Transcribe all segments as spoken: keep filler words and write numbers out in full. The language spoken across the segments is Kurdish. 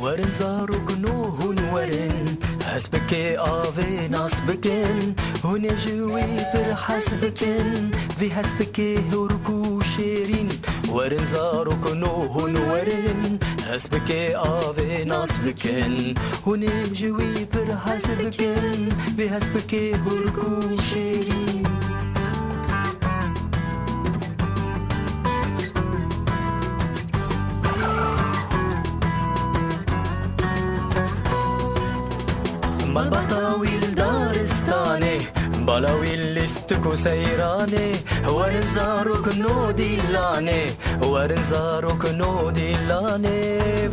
Werin zarokno hûn werin, hespikê avê nas bikin, hûn ê ji wî pir hez bikin, vî hespikê hûrk û şêrîn. Werin zarokno hûn werin, hespikê avê nas bikin, hûn ê ji wî pir hez bikin, vî hespikê hûrk û şêrîn. Malbata wî li daristanê, bala wî lîstik û seyranê, werin zarokno dîlanê, werin zarokno dîlanê,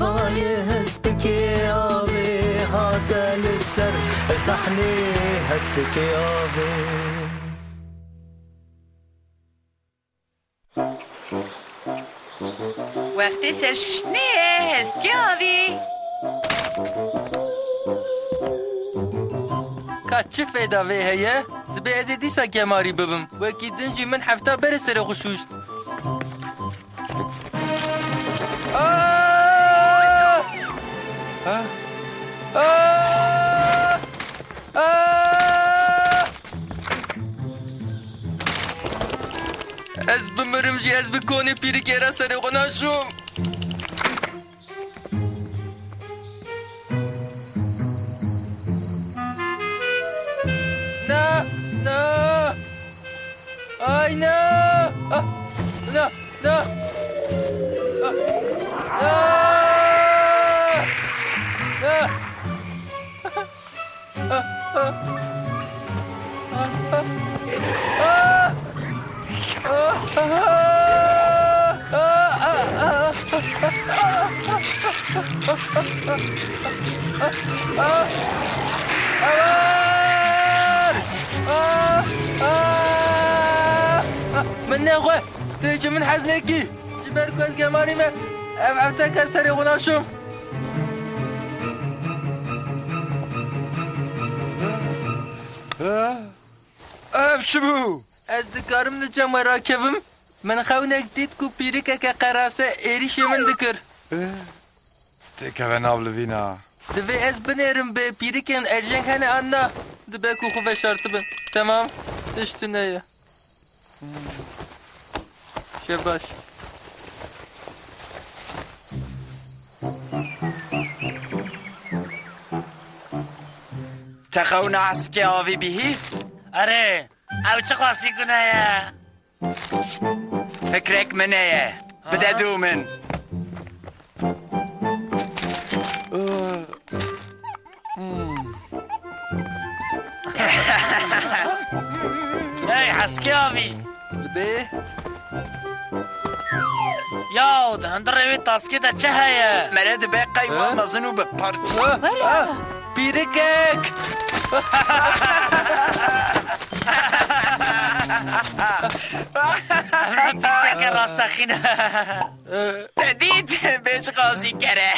vayê hespikê avê hate li ser sahnê, hespikê avê. Wextê serşuştinê ye, hespkê avî. Ka çi fêda vê heye? Sibê ez ê dîsa gemarî bibim. Wekî din jî min hefta berê serê xwe şûşt. Ah! Ah! Ah! Ah! Ez bimirim jî ez bi konê pîrikê re serê xwe naşom. Na, na. Ay, na. Ah, na, na. Ah, na. Na. Min nexwe! Tu ji min hez nekî! Ji ber ku ez gemarî me, ev evteke serê xwe naşom. Ev çi bû? Ez dikarim li cem we rakevim? Min xewnek dît ku pîrikeke qerase êrîşê min dikir. Têkeve nav livîna. Divê ez binêrim bê pîrikên erjeng hene an na? Dibe ku xwe veşartibin. Temam. Tişt tune ye. Şebaş. Te xewna hespikê avî bihîst? Erê, ew çiqasî gune ye? Fikrek min heye. Bide dû min. Hey, hespkê avî! Li bê? Yaw, di hundirê wê taskê de çi heye? Mere dibe qey wa mezin û bi parç. Pîrikek! Ev ne pîrikeke rastexîn e. Te dît, bê çiqasî kere.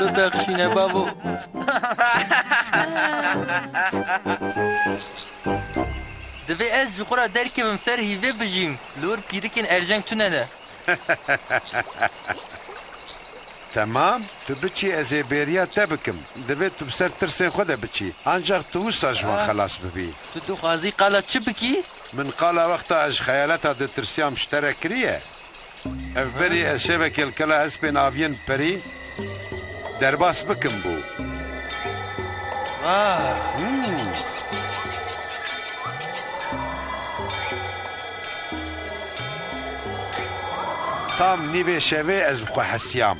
Bibexşîne bavo. Divê ez ji xwe re derkevim ser hîvê bijîm. Li wir pîrikên erjeng tune ne. Temam, tu biçî ez ê bêriya te bikim. Divê tu bi ser tirsên xwe de biçî. Ancax tu wisa ji wan xelas bibî. Tu dixwazî qala çi bikî? Min qala wexta ez ji xeyaleta ditirsiyam ji te re kiriye. Ev berî ez şevekê li kela hespên aviyên perî derbas bikim bû. Ah. Hmm. Tam nîvê şevê ez bi xwe hesiyam.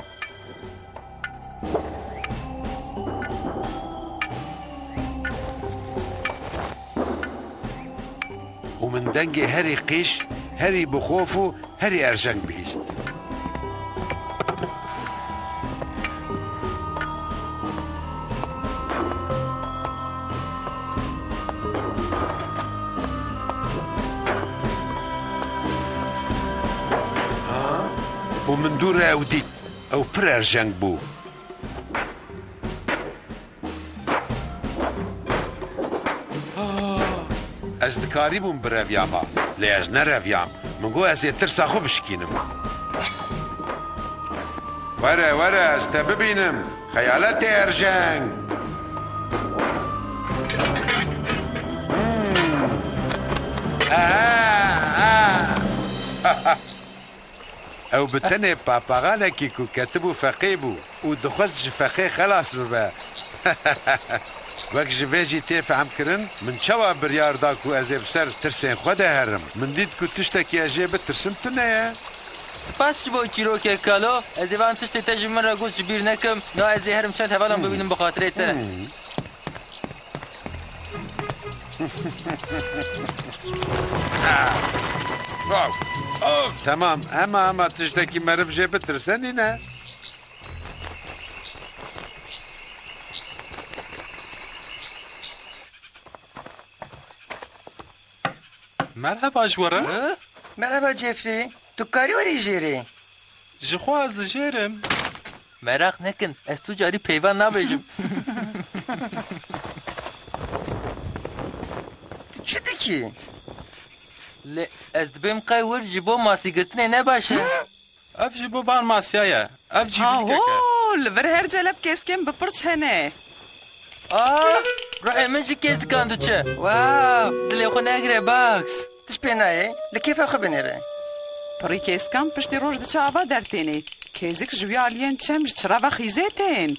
Û min dengê herî qîş, herî bi xof û herî erjeng bihîst. Û min dû re ew dît. Ew pir erjeng bû. Ez dikarîbûm bireviyama, lê ez nereviyam. Min got ez ê tirsa xwe bişkînim. Were, were, ez te bibînim. Xeyaletê erjeng. Hmm. Aha, ah. Ew bi tenê papaxanekî ku ketibû feqê bû û dixwest ji feqê xelas bibe. Wek ji vê jî tê fehmkirin, min çawa biryar da ku ez ê bi ser tirsên xwe de herim? Min dît ku tiştekî ez jê bitirsim tune ye. Spas ji bo çîrokê kalo. Ez ê van tiştê te ji min re got ji bîr nekim. Na ez ê herim çend hevalan bibînim bi xatirê te. Hmm. Wow. Oh, temam. Hema hema tiştekî meriv jê bitirse nîne. Merheba ji we re. Hı? Merheba Jeffrey. Tu karî werî jêrê? Ji xwe ez li jêr im. Meraq nekin, ez tu carî peyvan nabêjim. Tu çi dikî? Lê ez dibêm qey wir ji bo masîgirtinê ne baş e. Hı? Ev ji bo van masiya ye. Ev cîvînike ke. Aho, li vir her celeb kêskên bi pirç hene. Ah, ruhê min ji kêzikan diçe. Wow, dilê xwe negire, Bugs. Tişt pê nayê, li kêfa xwe binêre. Pirî kêzikan piştî roj diçe ava dertênê. Kêzik ji wî aliyên çem ji çirava xîzê tên.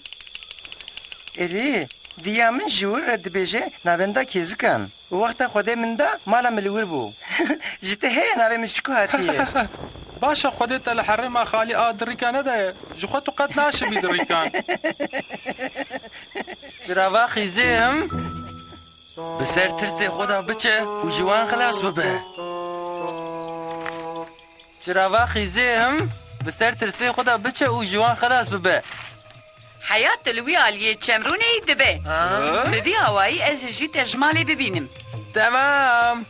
Erê, diya min ji wir re dibêje navenda kêzikan. Wexta Xwedê min da, mala min li wir bû. Ji te heye navê min ji ku hatiye? Baş e, Xwedê te li herêma xalî a dirîka nedaye. Ji xwe tu qet naşibî dirîkan. Çirava xîzê him bi ser tirsê xwe de biçe û ji wan xilas bibe. Çirava xîzê him bi ser tirsê xwe de biçe û ji wan xelas bibe. Heyat li wî aliyê çemrûneyî dibe. Ha? Bi vî awayî ez jî te ji malê bibînim. Temam.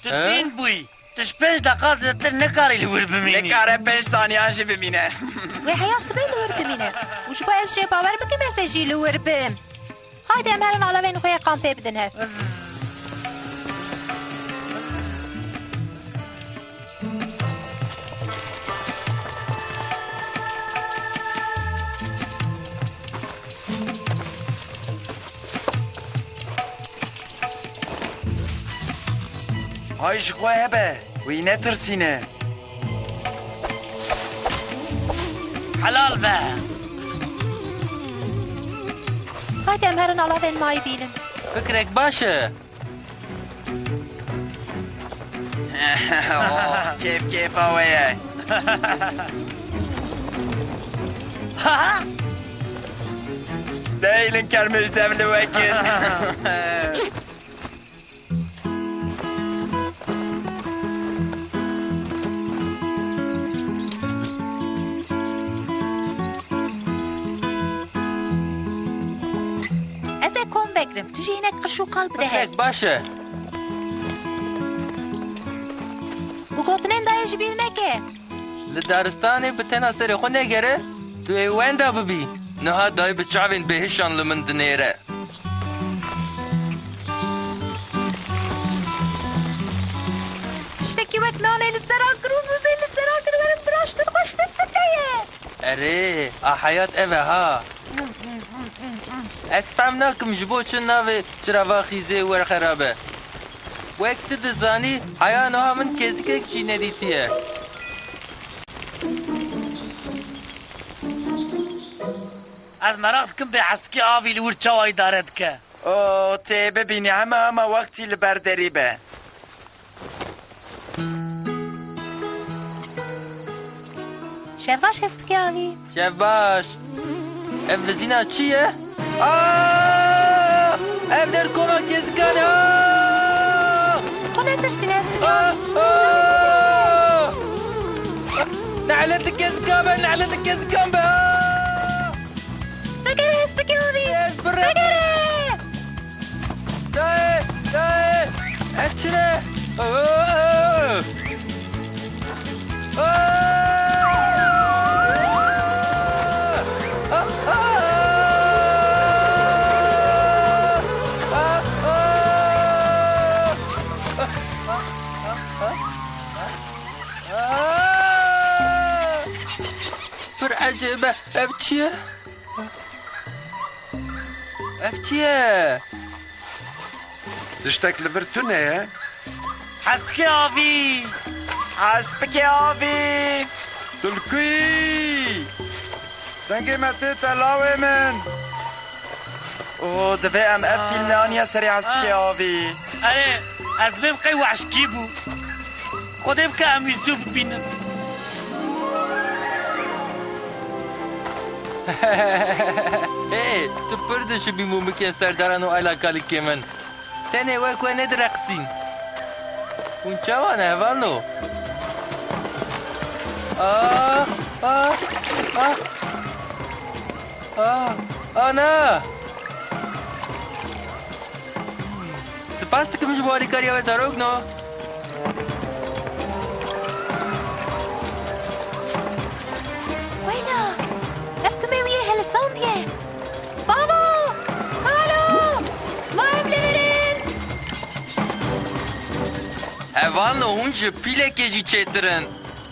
Tu He? tîn bûyî. Tu ji pênc deqa zêdetir nikarî li wir bimînî. Nikare pênc saniyan jî bimîne. Wê heya sibê li wir bimîne. Û ji bo ez jê bawer bikim, ez ê jî li wir bim. Haydi em herin alavên xwe yê kampê bidin hev. Hay ji xwe hebe, wî netirsîne. Helal be! Haydi em herin alavên mayî bînin. Fikrek baş e. Oh, kêf kêfa we ye. Deylin kermiş dev li wekin. Ez ê kom vegrim. Tu jî hinek qirş û qal bide hev. Fikrek baş e. Û gotinên dayê ji bîr neke. Li daristanê bi tena serê xwe negere, tu ê wenda bibî. Niha dayê bi çavên bêhişan li min dinêre. Tiştekî wek nanê li ser akir û muzê li ser akir werin biraştir xweştir tune ye. Erê, a heyat ev e ha. Ez fem nakim ji bo çi navê çirava xîzê wer xerab e. Wek tu dizanî, heya niha min kêzikek jî nedîtiye. Ez meraq dikim bê hespikê avî li wir çawa îdare dike. O, tê bibînî hema hema wextî li ber derî be. Şevbaş hespikê avî. Şevbaş. Ev vizîna çi ye? Aa! Ev der koma kezikan e. Aa! Xwe netirsîne hespikê avî. Aa! Aa! Ne'let kezikan be, ne'let kezikan be. Aa! Vegere hespikê avî. Ez birem. Vegere. Dayê, dayê. Ev çi ne? Aa! Aa! Aa! Aa! Aa! Pir Ecêbe, ev çi ye? Ev çi ye? Tiştek li vir tune ye? Hespikê avî! Hespikê avî! Tu li ku yî? Dengê me tête lawê min. O, divê em ev fîlme aniye serê hespikê avî. Erê, ez dibêm qey weşkî bû. Xwedê bike em wî zû bibînin. Hey, tu pir dişibî mûmikên serdaran û ayla kalikê min. Tenê wek we nedireqisîn. Hûn çawa ne, hevalno? Ah, ah, ah. Ah, ana! Spas dikim ji bo alîkariya we, zarokno. Weyla, ev timê wî yê helisandiye. Bavo! Kalo! Ma em li vir in! Hevalno, hûn ji pîlekê jî çêtir in.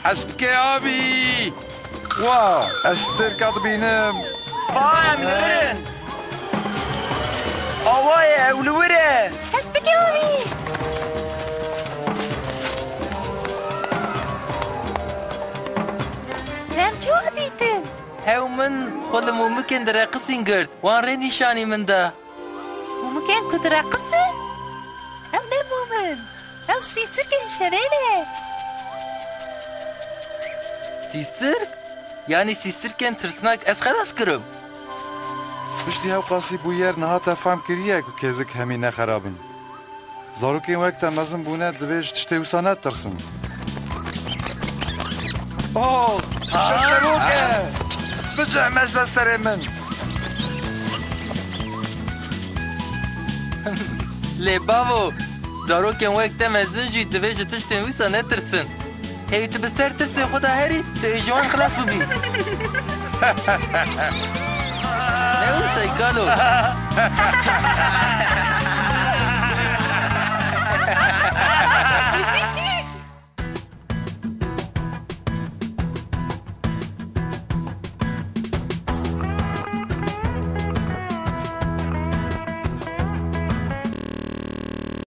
Hespikê avî! Wa, ez stirka dibînim. Va em li vir in. Awayê ew li wir e. Hespikê avî! Em çawa dîtin? Hew min xwe li mûmikên direqisîn girt. Wan rê nîşanî min da. Mûmikên ku direqisin? Ew ne mûm in. Ew sîsirkên şerê ne. Sîsirk? Yanî sîsirkên tirsnak ez xelas kirim. Piştî hewqasî bûyer niha te fehm kiriye ku kêzik hemî ne xerab in. Zarokên wek te mezin bûne, divê ji tiştê wisa netirsin. Oh, şerşerok e! Bicihme ji serê min! Lê bavo, zarokên wek te mezin jî divê ji tiştên wisa netirsin. Hê tu bi ser tirsê xwe de herî, tu ê ji wan xilas bibî. Ne wisa ye kalo?